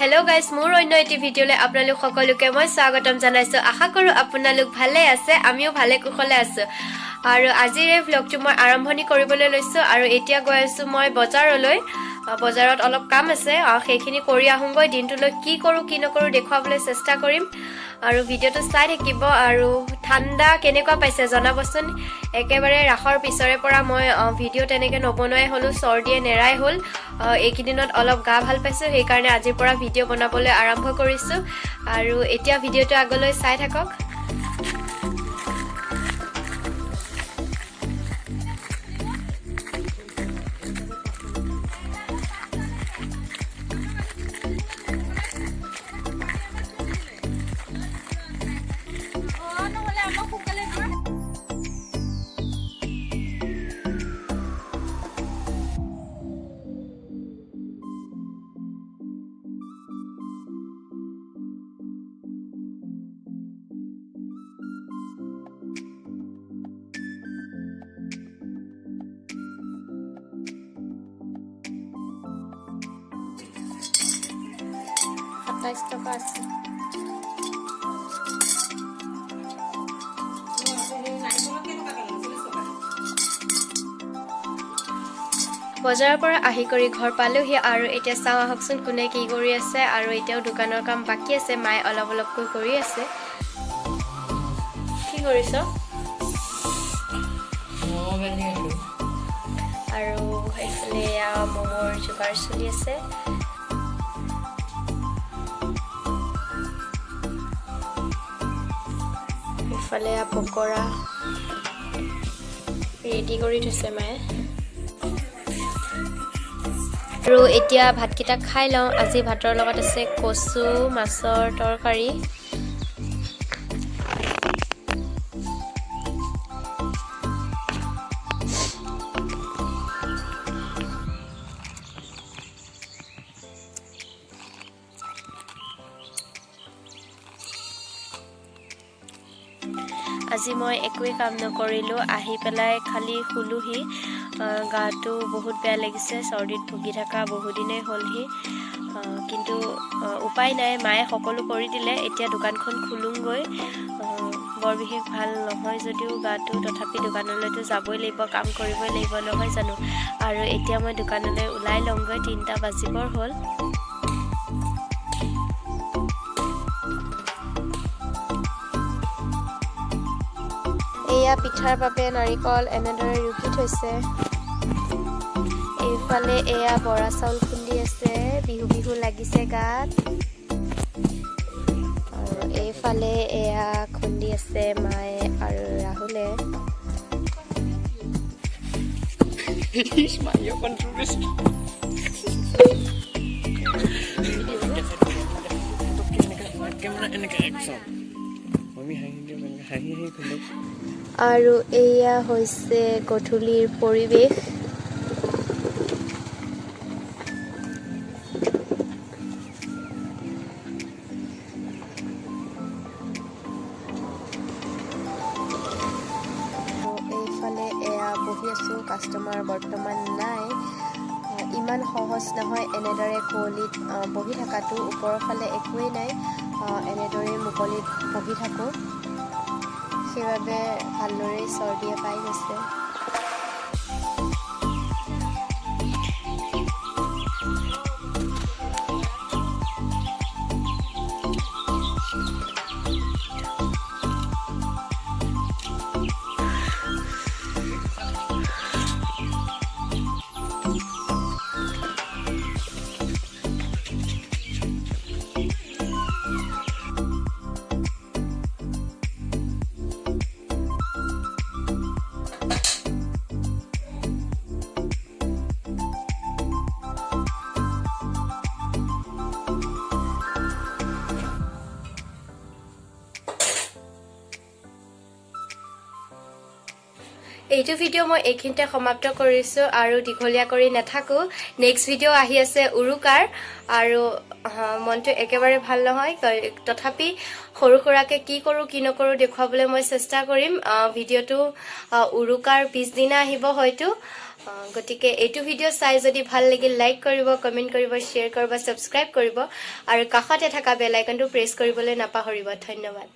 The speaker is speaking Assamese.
হেল্ল' গাইজ, মোৰ অন্য এটি ভিডিঅ'লৈ আপোনালোক সকলোকে মই স্বাগতম জনাইছোঁ। আশা কৰোঁ আপোনালোক ভালে আছে, আমিও ভালে কুশলে আছোঁ। আৰু আজিৰ এই ভ্লগটো মই আৰম্ভণি কৰিবলৈ লৈছোঁ আৰু এতিয়া গৈ আছোঁ মই বজাৰলৈ। বজাৰত অলপ কাম আছে, সেইখিনি কৰি আহোঁগৈ। দিনটোলৈ কি কৰোঁ কি নকৰোঁ দেখুৱাবলৈ চেষ্টা কৰিম আৰু ভিডিঅ'টো চাই থাকিব। আৰু ঠাণ্ডা কেনেকুৱা পাইছে জনাবচোন। একেবাৰে ৰাসৰ পিছৰে পৰা মই ভিডিঅ' তেনেকৈ নবনোৱাই হ'লোঁ, চৰ্দিয়ে নেৰাই হ'ল। এইকেইদিনত অলপ গা ভাল পাইছোঁ, সেইকাৰণে আজিৰ পৰা ভিডিঅ' বনাবলৈ আৰম্ভ কৰিছোঁ। আৰু এতিয়া ভিডিঅ'টো আগলৈ চাই থাকক। নহ'লে আমাক সোনকালে দিয়া। 27 টকা আছে। বজাৰৰ পৰা আহি কৰি ঘৰ পালোহি আৰু এতিয়া চাওঁ আহকচোন কোনে কি কৰি আছে। আৰু এতিয়াও দোকানৰ কাম বাকী আছে, মায়ে অলপ অলপকৈ কৰি আছে। কি কৰিছ? ম'ম' বানি আছোঁ। আৰু এইফালে এয়া ম'মৰ যোগাৰ চলি আছে। এইফালে এয়া পকৰা ৰেডি কৰি থৈছে মায়ে। আৰু এতিয়া ভাতকেইটা খাই লওঁ। আজি ভাতৰ লগত আছে কচু মাছৰ তৰকাৰী। আজি মই একোৱেই কাম নকৰিলোঁ, আহি পেলাই খালি শুলোহি। গাটো বহুত বেয়া লাগিছে, চৰ্দিত ভুগি থকা বহুদিনেই হ'লহি। কিন্তু উপায় নাই, মায়ে সকলো কৰি দিলে। এতিয়া দোকানখন খোলোঁগৈ। বৰ বিশেষ ভাল নহয় যদিও গাটো, তথাপি দোকানলৈতো যাবই লাগিব, কাম কৰিবই লাগিব, নহয় জানো? আৰু এতিয়া মই দোকানলৈ ওলাই লওঁগৈ, 3টা বাজিবৰ হ'ল। এয়া পিঠাৰ বাবে নাৰিকল এনেদৰে ৰুকি থৈছে। এইফালে এয়া বৰা চাউল খুন্দি আছে, বিহু বিহু লাগিছে গাত। আৰু এইফালে এয়া খুন্দি আছে মায়ে আৰু ৰাহুলে। মায়ে কণ্ট্ৰভাৰ্চি। এনেকে একশ্যন, আমি হাঁহি দিওঁ, এনেকে হাঁহি হাঁহি খুন্দো। আৰু এয়া হৈছে গধূলিৰ পৰিৱেশ। আৰু এইফালে এয়া বহি আছোঁ, কাষ্টমাৰ বৰ্তমান নাই। ইমান সহজ নহয় এনেদৰে কুঁৱলীত বহি থকাটো। ওপৰৰ ফালে একোৱেই নাই, এনেদৰেই মুকলিত বহি থাকোঁ, সেইবাবে ভালদৰেই চৰ্দিয়ে পাই গৈছে। এইটো ভিডিঅ' মই এইখিনিতে সমাপ্ত কৰিছোঁ আৰু দীঘলীয়া কৰি নাথাকোঁ। নেক্সট ভিডিঅ' আহি আছে উৰুকাৰ। আৰু মনটো একেবাৰে ভাল নহয়, তথাপি সৰু সুৰাকৈ কি কৰোঁ কি নকৰোঁ দেখুৱাবলৈ মই চেষ্টা কৰিম। ভিডিঅ'টো উৰুকাৰ পিছদিনা আহিব হয়তো। গতিকে এইটো ভিডিঅ' চাই যদি ভাল লাগিল, লাইক কৰিব, কমেণ্ট কৰিব, শ্বেয়াৰ কৰিব, ছাবস্ক্ৰাইব কৰিব আৰু কাষতে থকা বেল আইকনটো প্ৰেছ কৰিবলৈ নাপাহৰিব। ধন্যবাদ।